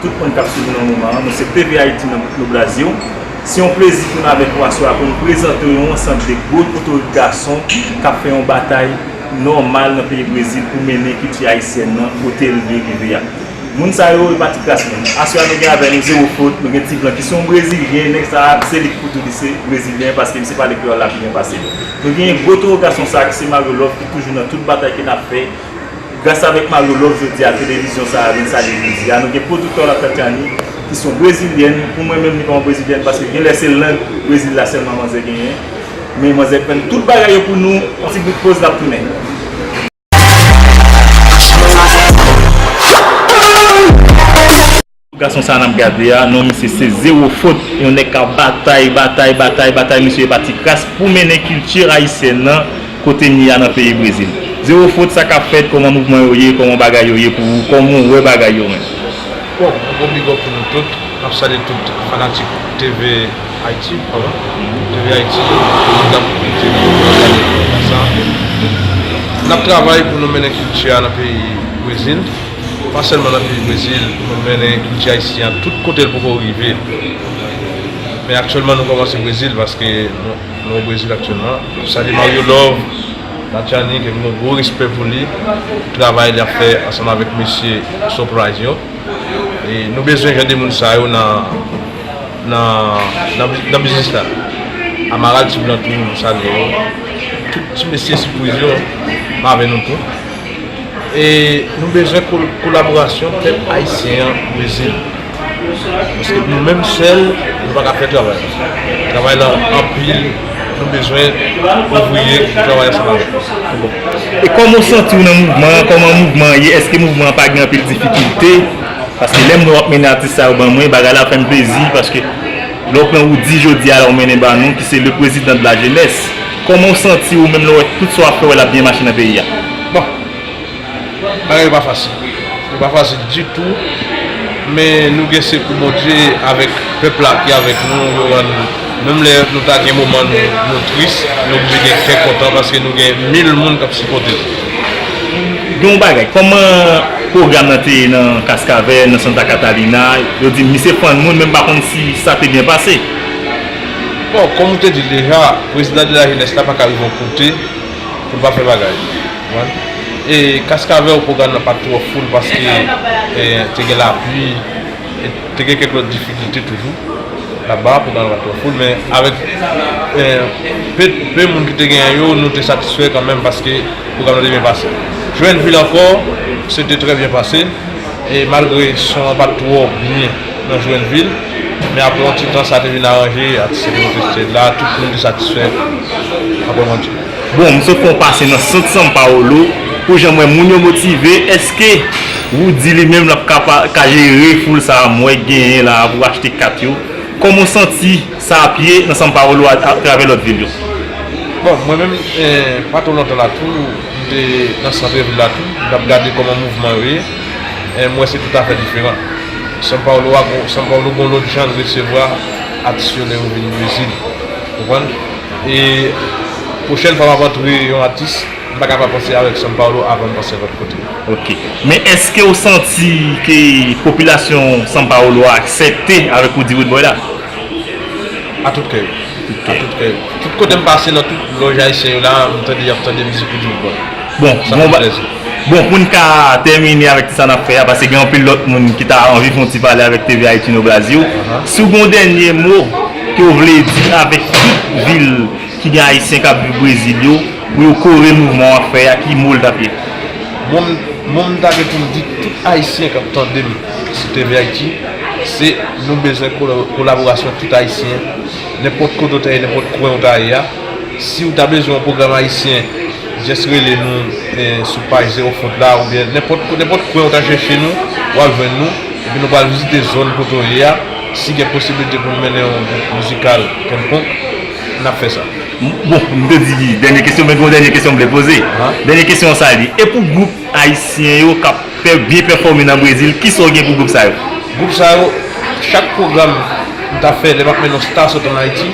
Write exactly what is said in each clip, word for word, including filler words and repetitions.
Tout moun k ap swiv nou nan moman an, nou se T V Haiti nan Bouklou Blazyo. Se yon plezi pou nou avèk ou aswè a pou nou prezante w yon ansanm de gwo otorite gason k ap fè yon batay nòmal nan peyi Brezil pou mennen kilti ayisyèn nan kote l vle rive a. Moun sa yo, yo pa ti kras moun. Aswè a nou gen avè nou Zero Faute, nou gen Ti Blan ki se yon brezilyen, nèg sa a se li k pou tou li se brezilyen paske misye pale kreyòl la pi byen pase m. Nou gen gwo toro gason sa a ki se Mario Love ki toujou nan tout batay ke n ap fè. Gras avèk Mario Love jodi a, televizyon sa a vin salye jodi a. Nou gen pwodiktè Latatiani ki se yon brezilyèn. Pou mwen menm, li pa yon brezilyèn paske gen lè se lang Brezil la sèlman manzè genyen. Men manzè fè tout bagay yo pou nou. Yon ti bout poz, n ap tounen. Gason sa a n ap gade a, non misye se Zero Faute, yon nèg k ap batay, batay, batay, batay, misye pa ti kras pou mennen kilti ayisyèn nan kote n ye a nan peyi Brezil. Zero Faute, sa k ap fèt, kòman mouvman yo ye, kòman bagay yo ye pou ou, kòman w wè bagay yo menm? Bon, yon gwo big up pou nou tout. N ap salye tout fanatik T V Haiti, pardon. T V Haiti, tout moun k ap koute nou, k ap gade nou konsa. N ap travay pou nou mennen kilti a nan peyi Brezil. Pa sèlman nan peyi Brezil, nou mennen kilti ayisyen an tout kote l poko rive. Men aktyèlman, nou kòmanse Brezil paske nou, nou o Brezil aktyèlman. Nou salye Mario Love, Latatiani, ke nou gen yon gwo respè pou li, travay li ap fè ansanm avèk mesye Surprise yo. E nou bezwen jan de moun sa yo nan, nan, nan, nan biznis la. Amaral, Ti Blan tou, nou salye yo. Tout ti mesye Surprise yo, m avè nou tou. E nou bezwen kol-, kolaborasyon pèp ayisyen an Brezil. Paske nou menm sèl, nou pa ka fè travay la. Travay la anpil, nou bezwen ouvriye pou travay ansanm avèk nou. E kòman w santi w nan mouvman an? Kòman mouvman an ye? Èske mouvman an pa gen anpil difikilte? Paske lè m wè w ap mennen atis sa yo ban mwen, bagay la fè m plezi, paske lè w pran Roody jodi a la w mennen ban nou, ki se le président de la jeunesse, kòman w santi w menm lè w wè tout sa w ap fè w wè l ap byen mache nan peyi a? Bon, bagay yo pa fasil. Yo pa fasil ditou, men nou gen sekou Bondye avèk pèp la ki avèk nou, yo rann, menm lè nou ta gen moman nou, nou tris, nou oblije gen kè kontan paske nou gen mil moun k ap sipòte nou. Gen yon bagay, kòman pwogram nan te ye nan Cascavel, nan Santa Catalina? Yo di m misye fann moun, men m pa konn si sa te byen pase. Bon, kòm ou te di l deja, prezidan de la jenès la pa ka rive yon kote pou l pa fè bagay. Konprann? E Cascavel, pwogram nan pa t twò full paske, e, te gen lapli, e te gen kèk lòt difikilte toujou. Laba, pwogram nan pa t twò full, men avèk, e, pe, pe moun ki te genyen yo, nou te satisfè kanmenm paske pwogram nan te byen pase. Joinville ankò, se te trè byen pase. E malgre son an pa t twò byen nan Joinville, men apre yon ti tan sa te vin aranje, atis yo te monte stage la, tout moun te satisfè, apre Bondye. Bon, m sot fè yon pase nan sant São Paulo, pou jan m wè moun yo motive, èske Roody li menm l ap kapa-, ka jere foul sa a m wè genyen la a pou achte kat yo? Kòman w santi sa ap ye nan São Paulo a, atravè lòt vil yo? Bon, mwen menm, eh, pa twò lontan la tou, m te nan sant vil la tou, m t ap gade kòman mouvman yo ye, eh, m wè se toutafè diferan. São Paulo a gon, São Paulo gon lòt jan l resevwa atis yo lè yo vin Brezil. Konprann? E pwochèn fwa m ap antre yon atis, m pa ka pa panse avèk São Paulo avan m panse lòt kote. Ok. Men èske w santi ke popilasyon São Paulo a aksepte avèk Roody Roodboy la? A tout kè yo. A tout kè yo. Tout kote m pase nan tout lòj ayisyen yo la, m tande y ap tande mizik Roody Roodboy. Bon, bon, ba-, bon, pou n ka tèmine avèk sa n ap fè a, paske gen anpil lòt moun ki ta anvi fè yon ti pale avèk T V Haiti no Brazil. Si w gen yon dènye mo ke w vle di avèk tout vil ki gen ayisyen k ap viv Brezil yo, pou yo kore mouvman w ap fè a, ki mo l t ap ye? Mo m, mo m ta gen pou m di tout ayisyen k ap tande m sou T V Haiti, se nou bezwen kola-, kolaborasyon tout ayisyen, nenpòt kote w ta ye, nenpòt kwen w ta ye a. Si w ta bezwen yon pwogram ayisyen, jis rele nou, eh, sou paj Zero Faute la, oubyen nenpòt, nenpòt kwen w ta chèche nou, w ap jwenn nou, epi nou pral vizite zòn kote w ye a. Si gen posiblite pou n mennen yon gwoup mizikal kèlkonk, n ap fè sa. M-, bon, m te di dènye kesyon, men gen yon dènye kesyon m vle poze. Dènye kesyon an sa li. E pou gwoup ayisyen yo k ap pè-, byen pèfòme nan Brezil, kisa w gen pou gwoup sa yo? Gwoup sa yo, chak pwogram m ta fè, lè m ap mennen yon sta sot ann Ayiti,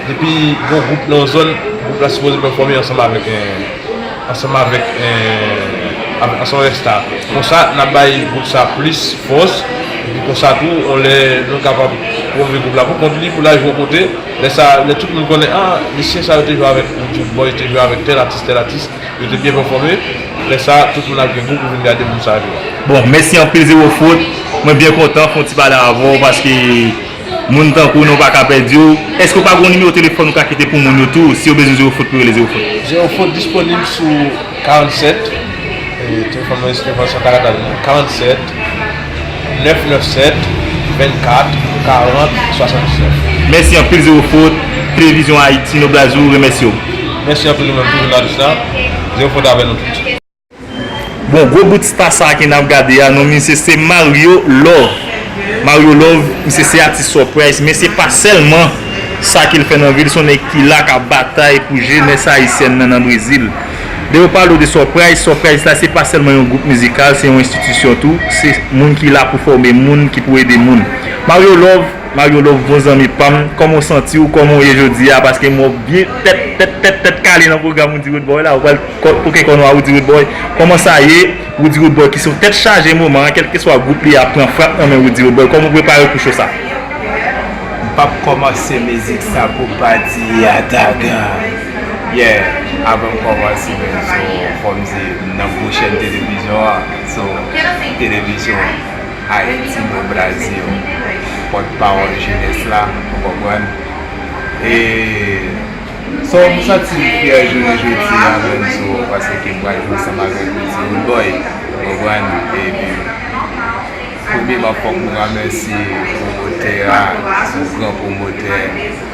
depi gen yon gwoup nan yon zòn, gwoup la sipoze pèfòme ansanm avèk, eh, ansanm avèk, eh, avè-, ansanm avèk sta. Konsa, n ap bay gwoup sa plis fòs, Li konsa tou, yon lè nou kapab pwomove gwoup la pou kont li, pou l al jwe yon kote. Lè sa, lè tout moun konnen, ah, mesye sa yo te jwe avèk Woody Root Boy, te jwe avèk tèl atis, tèl atis, yo te byen pèfòme. Lè sa, tout moun ap gen gou pou vin gade moun sa yo. Bon, mèsi anpil Zero Fot. Mwen byen kontan fè yon ti pale avè w paske moun tankou w nou pa ka pèdi w. Èske w pa gen yon nimewo telefòn ou ka kite pou moun yo tou, si yo bezwen Zero Fot pou yo rele Zero Fot? Zero Fot disponib sou karannsèt, e, telefòn mwen, telefòn sa ta ka tande, karannsèt, nèf nèf sèt, vennkat, karant, swasanndisnèf. Mèsi anpil Zero Fot, Televizyon Ayiti, nou blaze w, remèsye w. Mèsi anpil ou menm tou, jounalis la. Zero Fot avè nou tout. Bon, gwo bout sta sa ke n ap gade a, non misye se Mario Love. Mario Love, misye se atis surprise, men se pa sèlman sa ke l fè nan vi l, se yon nèg ki la k ap batay pou jenès ayisyèn nan nan Brezil. Lè yo pale w de surprise, surprise la se pa sèlman yon gwoup mizikal, se yon enstitisyon tou, se moun ki la pou fòme moun, ki pou ede moun. Mario Love, Mario Love, bon zanmi pa m, kòman w santi w, kòman w ye jodi a, paske m wè w byen tèt, tèt, tèt, tèt kale nan pwogram Woody Root Boy la, ou pral kò- poke kòn w a Woody Root Boy, kòman sa ye, Woody Root Boy ki se yon tèt chaje moman an, kèlkeswa gwoup li ap pran frap nan men Woody Root Boy, kòman w prepare w pou cho sa? M p ap kòmanse mizik sa pou pa di Atagan. Yeah, avan m kòmanse menm, so, fò m di, m nan gwo chèn televizyon an, so, televizyon Ayiti, mwen blaze yo, pòtpawòl jenès la, ou konprann? E, so, m santi m fyè jounen jodi a menm, so, paske m pral jwe ansanm avèk Woody Root Boy, ou konprann? Epi, premyeman, fòk m remèsye pwomotè a, se yon gran pwomotè,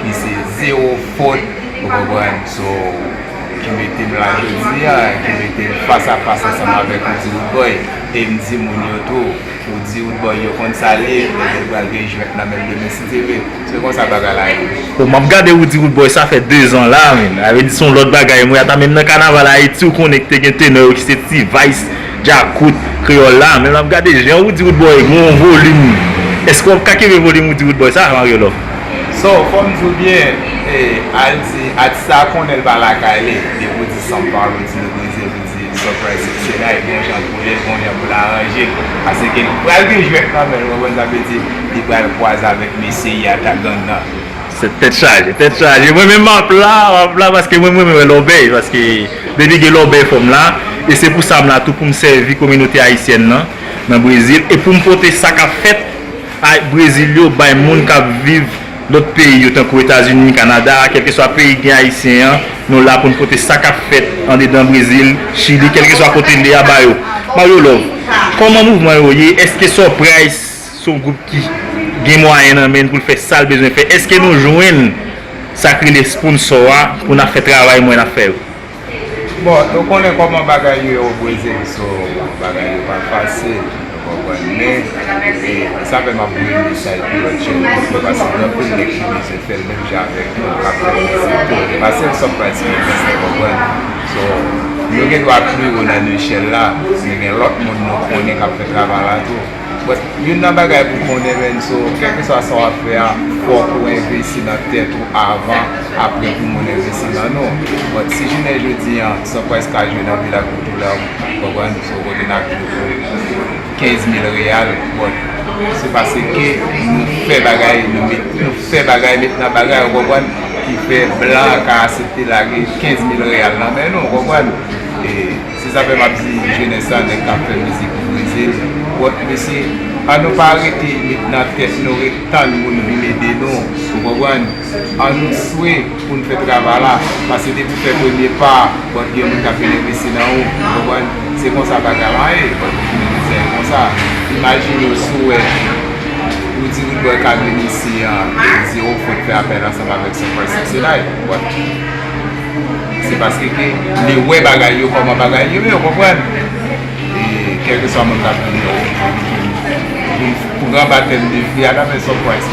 li se Zero Fot, ou konprann? So, ki mete m la jodi a, ki mete m fas a fas ansanm avèk Woody Root Boy, e m di moun yo tou, Woody Root Boy yo konn sa l ye, e yo pral gen jwèt nan men l demen si Dye vle. Se konsa bagay la ye. Bon, m ap gade Woody Root Boy, sa fè dezan la, men. Sa vle di se yon lòt bagay. Mwen, ata menm nan kanaval Ayiti, ou konnen ki te gen tenò yo ki se T-Vice, Djakout, Kreyòl la. Men m ap gade jan Woody Root Boy gen yon volim. Èske w ap ka kenbe volim Woody Root Boy sa, Mario Love? So, fò m di w byen, e, al di, atis sa konnen l pa lakay li, depi w di São Paulo, di nou Brezil, di Surprise Sixty-Nine, gon jan pou li, gon jan pou l aranje. Paske pral gen jwèt nan men l, ou konprann sa vle di, li pral kwaze avèk mesye Yata Gang nan. Se tèt chaje, tèt chaje. Mwen menm m ap la, m ap la paske mwen, mwen, mwen, lòbèy, paske depi gen lòbèy fò m la, e se pou sa m la tou, pou m sèvi kominote ayisyèn nan, nan Brezil, e pou m pote sa k ap fèt, a Brezil yo bay moun k ap viv lòt peyi yo, tankou Etazini, Kanada, kèlkeswa peyi ki gen ayisyen an, nou la pou n pote sa k ap fèt andedan Brezil, Chili, kèlkeswa kote l ye a ba yo. Mario Love, kòman mouvman yo ye? Èske Surprise se yon gwoup ki gen mwayen nan men l pou l fè sa l bezwen fè? Èske nou jwenn sa k rele sponsò a pou n ap fè travay mwen n ap fè yo? Bon, nou konnen kòman bagay yo ye o Brezil, so, bagay yo pa fasil, ou konprann, men, e, sa fè m ap voye mesaj pou lòt jèn yo, paske gen anpil nèg ki bezwen fè l menm jan avèk nou, k ap fè mizik tou. E pa sèl Surprise ki egziste, ou konprann. So, nou gen dwa pi wo nan echèl la, men gen lòt moun nou konnen k ap fè travay la tou. But youn nan bagay pou konnen, menn, so, kèlkeswa sa w ap fè a, fòk ou envesti nan tèt ou avan, apre pou moun envesti nan nou. But si jounen jodi a, Surprise ka jwe nan Villa Cultural, ou konprann, so, kote n ap jwe pou kenz mil reyal, but se paske nou fè bagay, nou met, nou fè bagay, met nan bagay, ou konprann, ki fè blan an ka aksepte lage kenz mil reyal nan men nou, ou konprann. E Se sa fè m ap di jenès la, nèg k ap fè mizik pou Brezil, wòt mesye, ann nou pa rete met nan tèt nou, ret tann moun vin ede nou, ou konprann? Ann nou swe pou n fè travay la, paske depi w fè premye pa a, wòt gen moun k ap vin envesti nan ou, ou konprann? Se konsa bagay la ye, wòt gen moun ki fè konsa. Imajine w si w wè Roody Roodboy ka vin isi an, e Zero Fot fè apèl ansanm avèk Surprise Sixty-Nine, wòt. Se paske ke li wè bagay yo kòman bagay yo ye, ou konprann? E kèlkeswa moun k ap vini, yo vin pran batèm de fye a nan men Surprise.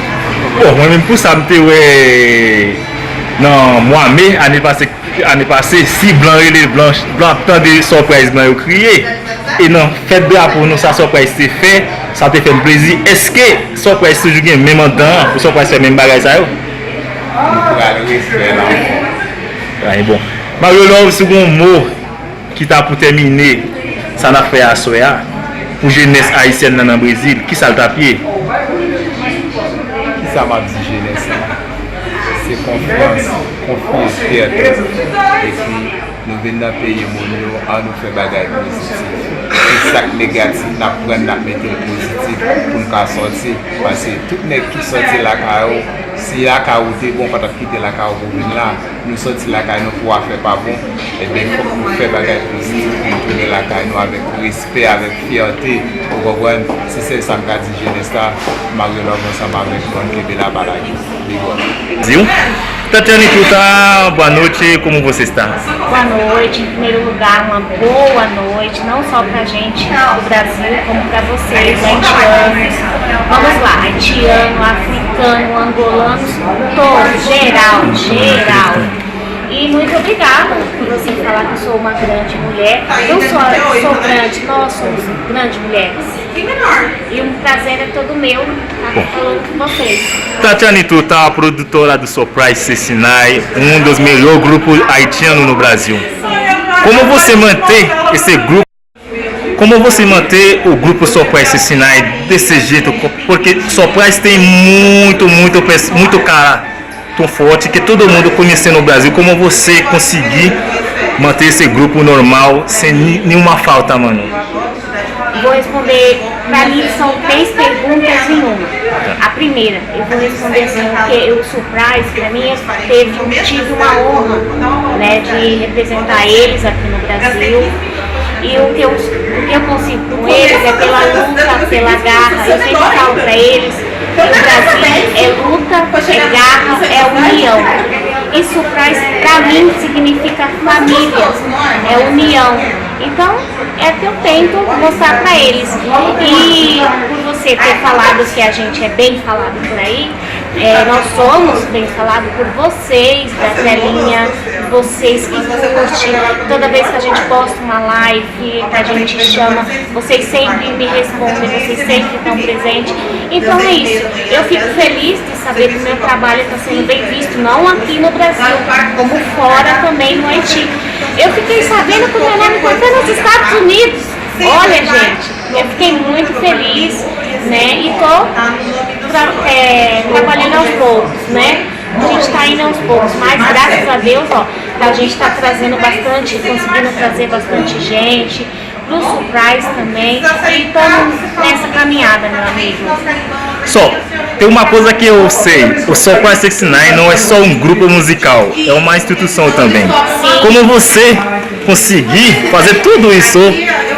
Bon, mwen menm pou sa m te wè nan mwa me ane pase, ane pase, si blan rele blan, blan ap tande Surprise blan yo kriye. E nan fèt drapo nou sa Surprise te fè, sa te fè m plezi. Èske Surprise toujou gen menm anndan an pou Surprise fè menm bagay sa yo? Nou pral refè l ankò. Ay, bon. Mario Love, si w gen yon mo ki ta pou tèmine sa n ap fè aswè a, pou jenès ayisyèn nan nan Brezil, kisa l t ap ye? Sa m ap di jenès la, se konfyans, konfyans, fète. Epi, nou vin nan peyi moun yo, ann nou fè bagay pozitif. Tout sa k negatif, n ap pran, n ap mete l pozitif pou n ka sòti. Paske tout nèg ki sòti lakay ou, si lakay ou te bon, ou pa t ap kite lakay ou pou vin la. Nou sòti lakay nou pou afè pa bon, ebyen, fòk nou fè bagay pozitif pou nou tounen lakay nou avèk respè, avèk fyète, ou konprann? Se sèl sa m ka di jenès la, m ap rele ansanm avèk nou, ann kenbe la pa lage. Big up. Diu. Tatiane Tuta, boa noite, como você está? Boa noite. Em primeiro lugar, uma boa noite, não só para a gente do Brasil, como para vocês, haitianos. Vamos lá, haitiano, africano, angolano, todo, geral, geral. E muito obrigada por você falar que eu sou uma grande mulher. Eu sou, eu sou grande, nós somos grandes mulheres. E um prazer é todo meu estar falando com vocês. Tatiane Tuta, produtora do Surprise Sexy Nine, um dos melhores grupos haitianos no Brasil. Como você manter esse grupo? Como você manter o grupo Surprise Sexy Nine desse jeito? Porque Surprise tem muito, muito, pes- muito cara tão forte que todo mundo conhece no Brasil. Como você conseguir manter esse grupo normal sem ni- nenhuma falta, mano? Vou responder, para mim são três perguntas em uma. A primeira, eu vou responder assim, o que eu, o Surprise, para mim, eu teve, tive uma honra, né, de representar eles aqui no Brasil. E o que eu, o que eu consigo com eles é pela luta, pela garra. Eu sempre falo para eles que o Brasil é luta, é garra, é união. E Surprise, para mim, significa família, é união. Então, é o que eu tento mostrar para eles. E por você ter falado que a gente é bem falado por aí, é, nós somos bem falados por vocês da telinha, vocês que curtem. Toda vez que a gente posta uma live, que a gente chama, vocês sempre me respondem, vocês sempre estão presentes. Então é isso. Eu fico feliz de saber que o meu trabalho está sendo bem visto, não aqui no Brasil, como fora também no Haiti. Eu fiquei sabendo que o meu nome foi até nos Estados Unidos. Olha, gente, eu fiquei muito feliz, né? E tô tra- é, trabalhando aos poucos, né? A gente está indo aos poucos, mas graças a Deus, ó, a gente está trazendo bastante, conseguindo trazer bastante gente pro Surprise também. E estamos nessa caminhada, meu amigo. Só, tem uma coisa que eu sei, o Surprise Sexy Nine não é só um grupo musical, é uma instituição também. Sim. Como você conseguir fazer tudo isso,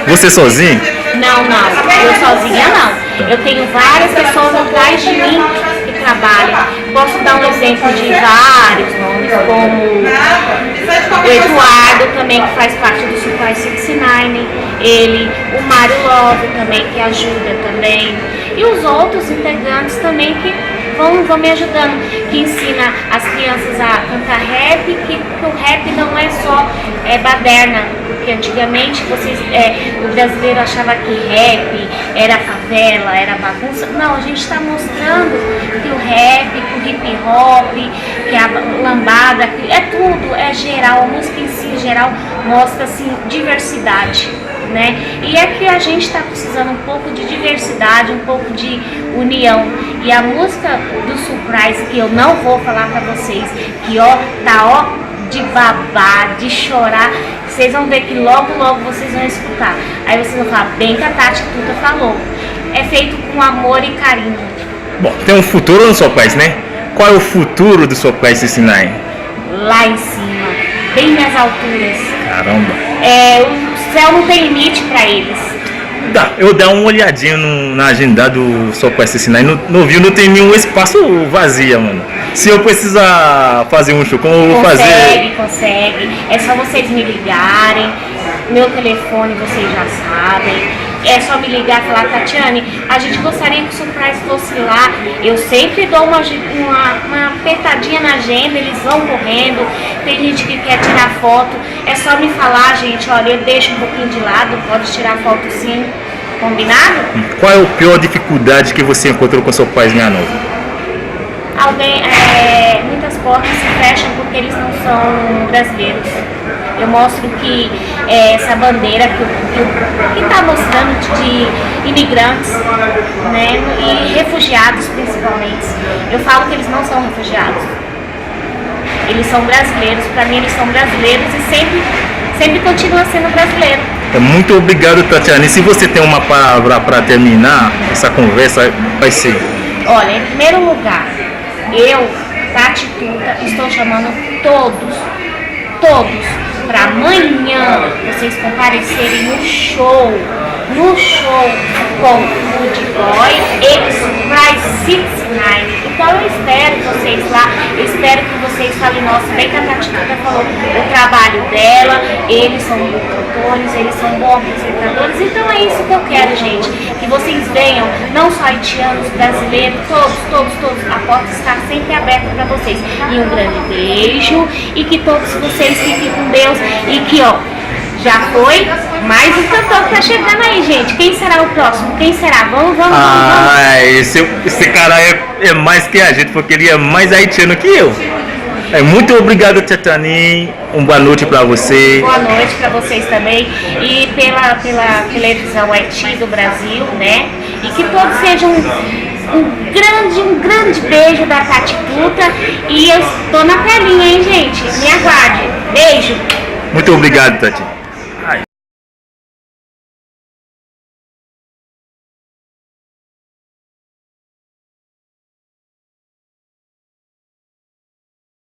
você sozinho? Não, não, eu sozinha não. Eu tenho várias pessoas atrás de mim que trabalham. Posso dar um exemplo de vários nomes, como o Eduardo também, que faz parte do Surprise Sexy Nine, ele, o Mário Love também, que ajuda também, e os outros integrantes também que vão, vão me ajudando, que ensina as crianças a cantar rap, que, que o rap não é só é, baderna, porque antigamente vocês, é, o brasileiro achava que rap era favela, era bagunça. Não, a gente está mostrando que o rap, que o hip hop, que a lambada, que é tudo, é geral, a música em si, em geral, mostra assim, diversidade, né? E é que a gente está precisando um pouco de diversidade, um pouco de união. E a música do Surprise, que eu não vou falar para vocês, que ó, tá ó, de babar, de chorar, vocês vão ver que logo, logo vocês vão escutar. Aí vocês vão falar, bem que a Tati Tuta falou. É feito com amor e carinho. Bom, tem um futuro no Surprise, né? Qual é o futuro do Surprise Sexy Nine? Lá em cima, bem nas alturas. Caramba. É, o céu não tem limite para eles. Dá, eu dar uma olhadinha no, na agenda do Surprise Sexy Nine. No, no viu, não tem nenhum espaço vazio, mano. Se eu precisar fazer um show, como eu vou fazer? Consegue, consegue. É só vocês me ligarem. Meu telefone vocês já sabem. É só me ligar e falar, Tatiane, a gente gostaria que o Surprise fosse lá. Eu sempre dou uma, uma, uma apertadinha na agenda, eles vão correndo. Tem gente que quer tirar foto. É só me falar, gente, olha, eu deixo um pouquinho de lado, pode tirar foto sim. Combinado? Qual é a pior dificuldade que você encontrou com seu pai, minha nova? Alguém, é, muitas portas se fecham porque eles não são brasileiros. Eu mostro que é, essa bandeira que está mostrando de imigrantes, né, e refugiados principalmente, Eu falo que eles não são refugiados. Eles são brasileiros, para mim eles são brasileiros e sempre, sempre continua sendo brasileiro. É, muito obrigado, Tatiane. Se você tem uma palavra para terminar essa conversa, vai ser. Olha, em primeiro lugar, eu, Tati Tuta, estou chamando todos, todos, para amanhã vocês comparecerem no show, no show com o Rude Boy, eles vai se sinais. Então eu espero vocês lá, eu espero que vocês falem, nossa, bem que a Tati Tuta falou, o trabalho dela, eles são bons cantores, eles são bons apresentadores, então é isso que eu quero, gente, que vocês venham, não só haitianos, brasileiros, todos, todos, todos, a porta está sempre aberta para vocês. E um grande beijo e que todos vocês fiquem com Deus e que, ó, já foi mais um cantor que tá chegando aí, gente. Quem será o próximo? Quem será? Vamos, vamos, vamos, vamos. Ah, esse, esse cara é, é mais que a gente, porque ele é mais haitiano que eu. É, muito obrigado, Tatiane. Uma boa noite para você. Boa noite para vocês também. E pela, pela televisão Haiti do Brasil, né? E que todos sejam um grande, um grande beijo da Tati Tuta. E eu tô na telinha, hein, gente? Me aguarde. Beijo! Muito obrigado, Tati.